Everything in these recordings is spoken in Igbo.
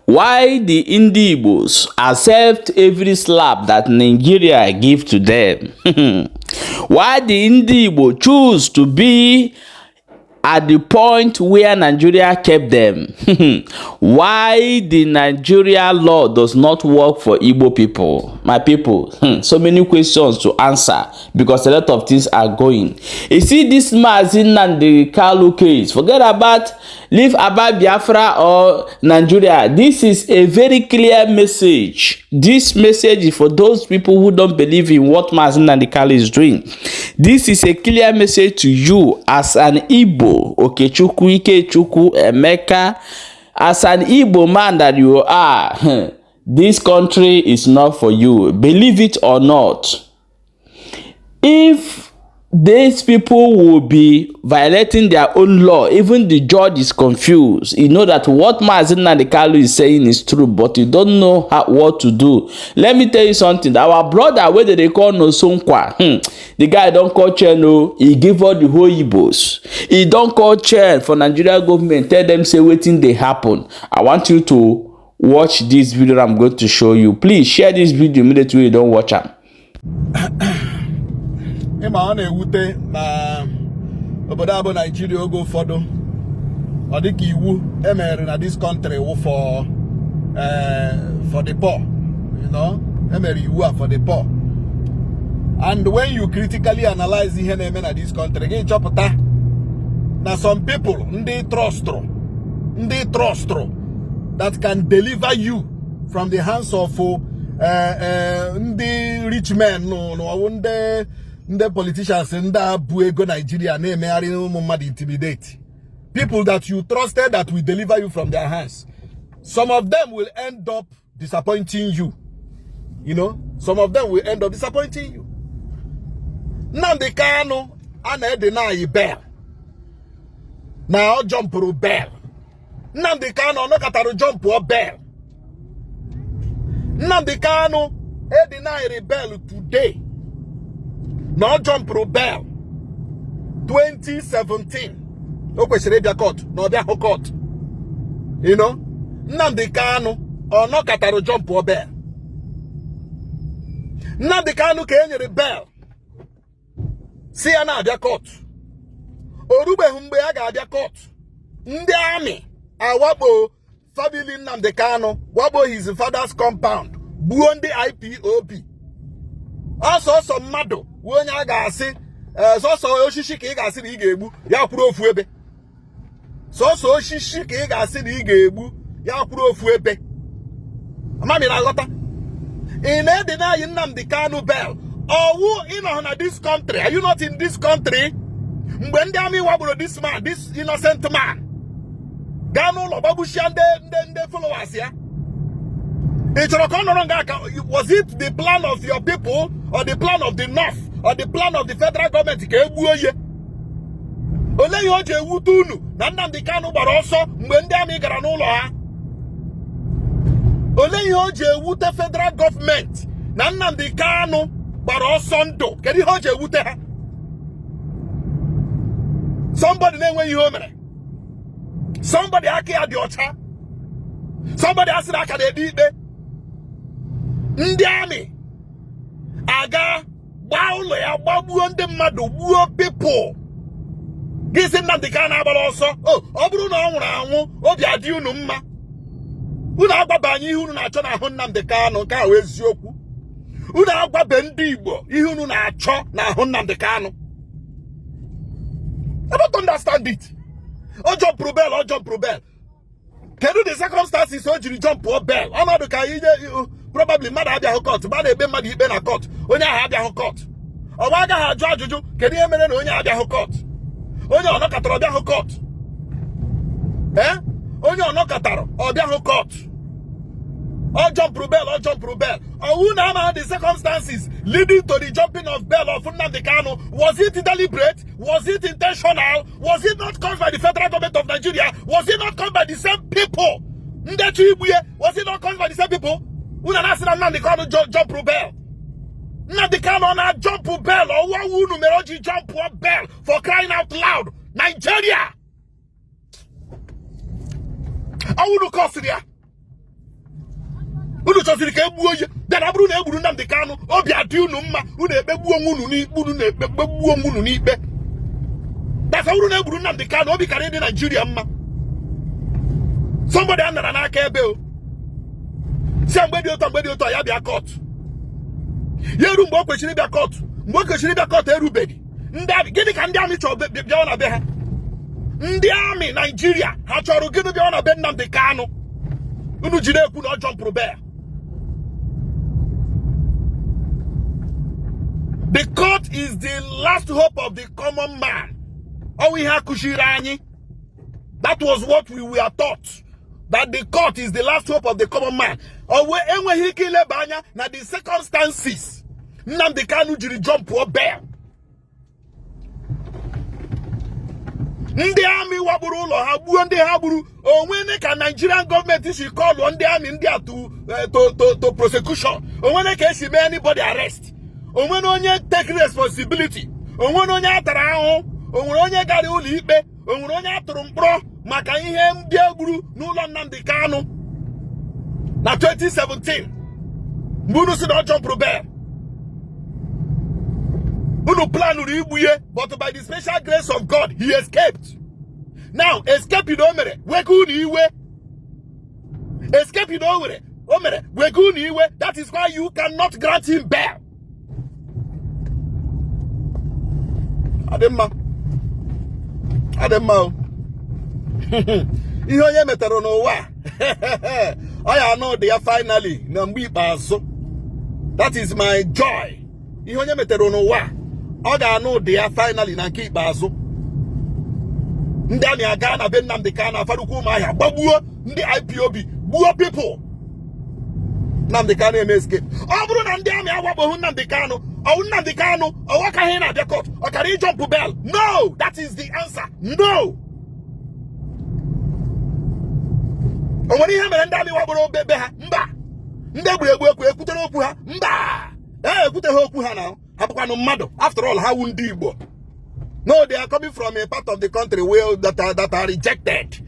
Why the Ndi Igbos accept every slap that Nigeria give to them? Why the Ndi Igbo choose to be at the point where Nigeria kept them? Why the Nigeria law does not work for Igbo people? My people, so many questions to answer because a lot of things are going. You see this Mazi Nnamdi Kanu case, forget about, leave about Biafra or Nigeria. This is a very clear message. This message is for those people who don't believe in what Mazi Nnamdi Kanu is doing. This is a clear message to you as an Igbo, Okechukwu, Ikechukwu, Emeka, as an Igbo man that you are. This country is not for you. Believe it or not. If these people will be violating their own law, even the judge is confused. You know that what Mazi Nnamdi Kanu is saying is true, but you don't know what to do. Let me tell you something. Our brother wey dem dey call Nosonkwa, the guy don call chain o. He give all the whole Igbos. He don call chain for Nigeria government, tell them say wetin dey happen. I want you to watch this video I'm going to show you. Please share this video immediately you don watch am. Ịma, ọ na-ewute na obodo a bụ Naijiria, oge ụfọdụ ọ dịka iwu emere na this country wụ for the poor. Emere iwu a for the poor, and when you critically analyze ihe na-eme na this country, gị chọpụta na some people ndị trustụrụ that can deliver you from the hands of ndị rich men n'ọwụ ndị politicians, ndị a bụ ego Nigeria na-emegharị ụmụ mmadụ, intimidate people that you trusted that will deliver you from their hands. Some of them will end up disappointing you. Some of them will end up disappointing you. Nnamdi Kanu a na-edeny bail na ọ jumpụrụ bail. Nnamdi Kanu ọ nọkọtara jumpụọ bail? Nnamdi Kanu edenyịrị bail today na ọ jumpụrụ bail 2017, o kwesịrị ịbịa court na ọ bịahụ court. Nnamdi Kanu ọ nọkọtara jumpụọ bail? Nnamdi Kanu ka e nyere bail si ya na-abịa court, o rubeghị mgbe a ga-abịa court, ndị army awakpo family Nnamdi Kanu, wakpo his father's compound, gbuo ndị IPOB. Ọsọsọ mmadụ wụ onye a ga-asị sọsọ osisi ka ị ga-asị na ị ga-egbu ya kwuru ofu ebe. Sọsọ osisi ka ị ga-asị na ị ga-egbu ya kwuru ofu ebe. Amami na aghọta, ị na-edeny Nnamdi Kanu bail, ọwụ ịnọ na this country? Are you not in this country mgbe ndị army wakporo this man, this innocent man, gaa n'ụlọ gbagbuchia ndị followers ya? Ị chọrọ ka ọ nọrọ nga aka? Was it the plan of your people or the plan of the north or the plan of the federal government ka e gbuo ye? Olee ihe o ji ewute unu na Nnamdi Kanu gbara ọsọ mgbe ndị army gara n'ụlọ ha? Olee ihe o ji ewute federal gọọmenti na Nnamdi Kanu gbara ọsọ ndụ? Kedu ihe o ji ewute ha? Somebody na-enweghị ihe o mere, somebody aka ya dị ọcha, somebody asịrị aka na-ekpe ikpe, ndị army aga gbaa ụlọ ya, gbagbuo ndị mmadụ, gbuo people, gị sị Nnamdi Kanu agbara ọsọ? O ọ bụrụ na ọ nwụrụ anwụ, obi adị unu mma? Unu agwaba anyị ihe unu na-achọ n'ahụ Nnamdi Kanu. Nke ahụ eziokwu, unu agwabe ndị Igbo ihe unu na-achọ n'ahụ Nnamdi Kanu. I don't understand it. Ọ jumpụrụ bail, ọ jumpụrụ bail. Kedu the circumstances o jiri jumpụọ bail? Ọnọdụ ka ije probably mmadụ abịahụ court, mmadụ ekpe mmadụ ikpe na court, onye ahụ abịahụ court, ọgba agaghị ajụ ajụjụ kedu ihe mere na onye abịahụ court? Onye ọnọkọtara ọbịahụ court, ee, onye ọnọkọtara ọbịahụ court, ọ jumpụrụ bail, ọ jumpụrụ bail. Ọwụ na ama the circumstances leading to the jumping of bail of Nnamdi Kanu. Was it deliberate? Was it intentional? Was it not caused by the federal government of Nigeria? Was it not caused by the same people ndị chọ igbu ya? Was it not caused by the same people? Unu na-asị na Nnamdi Kanu jumpụrụ bail. Nnamdi Kanu ọ na-jump bail? Ọwụ ọwụ unu mere o ji jumpụọ bail? For crying out loud, Nigeria, ọwụ unu kọsịrị ya. Unu chọsiri ka egbuo ya. Then ọ bụrụ na egburu Nnamdi Kanu, obi adị unu mma, unu ekpegbuo onwe unu n'ikpe, unu na-ekpegbuo onwe unu n'ikpe. That's ọ bụrụ na egburu Nnamdi Kanu, obi kara ịdị Naijiria mma. Somebody a nara n'aka ebe o si mgbe dị ụtọ, mgbe dị ụtọ, ya bịa court. Ya eru mgbe o kwesịrị ịbịa court, mgbe o kwesịrị ịbịa court erubeghị. Ndị army, gịnị ka ndị army chọrọ bịawa na be ha? Ndị army Naijiria, ha chọrọ gịnị bịawa na be Nnamdi Kanu? Unu jiri ekwu na ọ jumpụrụ bail. The court is the last hope of the common man. Ọwụ ihe akụziri anyị. That was what we were taught, that the court is the last hope of the common man. Owe enweghị ike ileba anya na the circumstances Nnamdi Kanu jiri jumpụọ bail. Ndị army wakpuru ụlọ ha, gbuo ndị ha gburu. Onwene ka Nigerian gọọmenti si kọlụọ ndị army ndị a to prosecution? Onwene ka esi mee anybody arrest? Onwene onye take responsibility? Onwene onye a tara ahụhụ? Onwere onye gara ụlọ ikpe? Onwere onye a tụrụ mkpọrọ maka ihe ndị e gburu n'ụlọ Nnamdi Kanu na 2017 mgbe unu si na ọ jumpụrụ bail? Unu planụrụ igbu ihe, but by the special grace of God he escaped. Now escaping o mere wega unu iwe. Escaping o mere, o mere wega unu iwe. That is why you cannot grant him bail. Adị mma, adị mma o. Ihe onye metara n'ụwa ọ ya anụ dị ya finally na mgbe ikpeazụ. That is my joy. Ihe onye metara n'ụwa ọ ga-anụ ụdị ya finally na nke ikpeazụ. Ndị army aga na be Nnamdi Kanu, Afarukwu Ụmụahịa, gbagbuo ndị IPOB, gbuo people. Nnamdi Kanu eme escape. Ọ bụrụ na ndị army awakpoghị Nnamdi Kanu, ọwụ Nnamdi Kanu ọwakaghị na-abịa court, ọ kara ijump bail? No, that is the answer. No. O nwere ihe mere ndị army wakporo be ha? Mba. Ndị egburu egbu ekwu ekwutere okwu ha? Mba. Ee, ekwuteghị okwu ha na ha bụkwanụ mmadụ. After all, ha wu ndị Igbo. No, they are coming from a part of the country where that are rejected.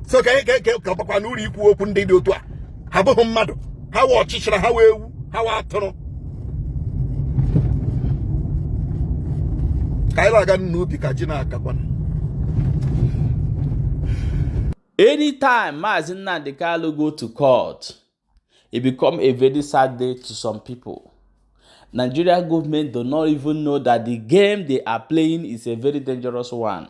So ka ka ọbakwa n'ụlọ ikwu okwu ndị dị otu a. Ha bụghị mmadụ. Ha wụ ọchịchịrị, ha wụ ewu, ha wụ atụrụ. Ka anyị na-aga n'ubi ka ji na-akakwana. Anytime Mazi Nnamdi Kanu go to court, it become a very sad day to some people. Nigeria government do not even know that the game they are playing is a very dangerous one.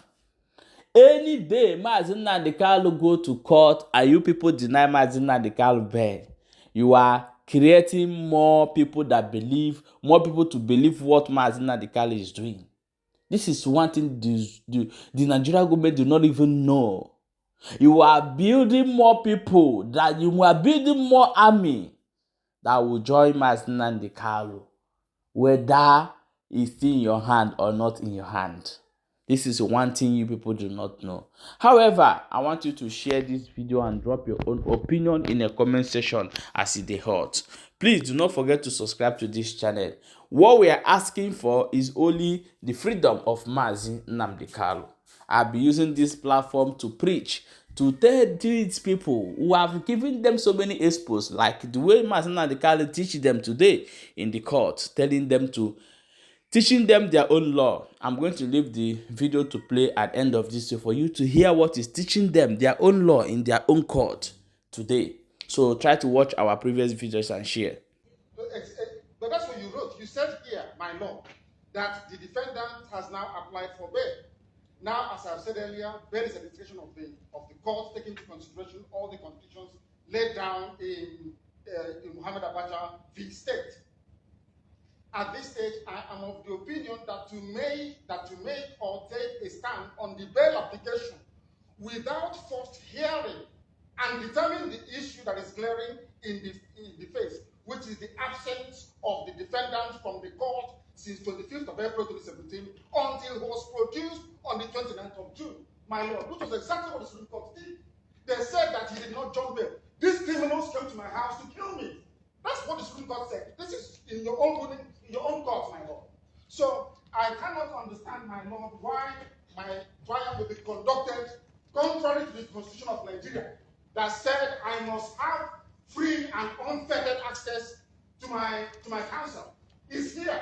Any day Mazi Nnamdi Kanu go to court and you people deny Mazi Nnamdi Kanu bail, you are creating more people that believe, more people to believe what Mazi Nnamdi Kanu is doing. This is one thing the Nigerian government do not even know. You are building more people, that you are building more army that will join Mazi Nnamdi Kanu, whether it's in your hand or not in your hand. This is one thing you people do not know. However, I want you to share this video and drop your own opinion in the comment section as it is hot. Please do not forget to subscribe to this channel. What we are asking for is only the freedom of Mazi Nnamdi Kanu. I'll be using this platform to preach, to tell these people who have given them so many expos, like the way Mazi Nnamdi Kanu teach them today in the court, telling them to, teaching them their own law. I'm going to leave the video to play at the end of this for you to hear what is teaching them their own law in their own court today. So try to watch our previous videos and share. But that's what you wrote. You said here, my lord, that the defendant has now applied for bail. Now, as I've said earlier, bail is a decision of the court, taking into consideration all the conditions laid down in Muhammad Abacha v. State. At this stage, I am of the opinion that to make or take a stand on the bail application without first hearing and determining the issue that is glaring in the face, which is the absence of the defendant from the court since 25th of April 2017 until he was produced on the 29th of June, my lord, which was exactly what the Supreme Court did. They said that he did not jump bail. These criminals came to my house to kill me. That's what the Supreme Court said. This is in your own ruling, in your own court, my lord. So I cannot understand, my lord, why my trial will be conducted contrary to the Constitution of Nigeria that said I must have free and unfettered access to my counsel. Is here.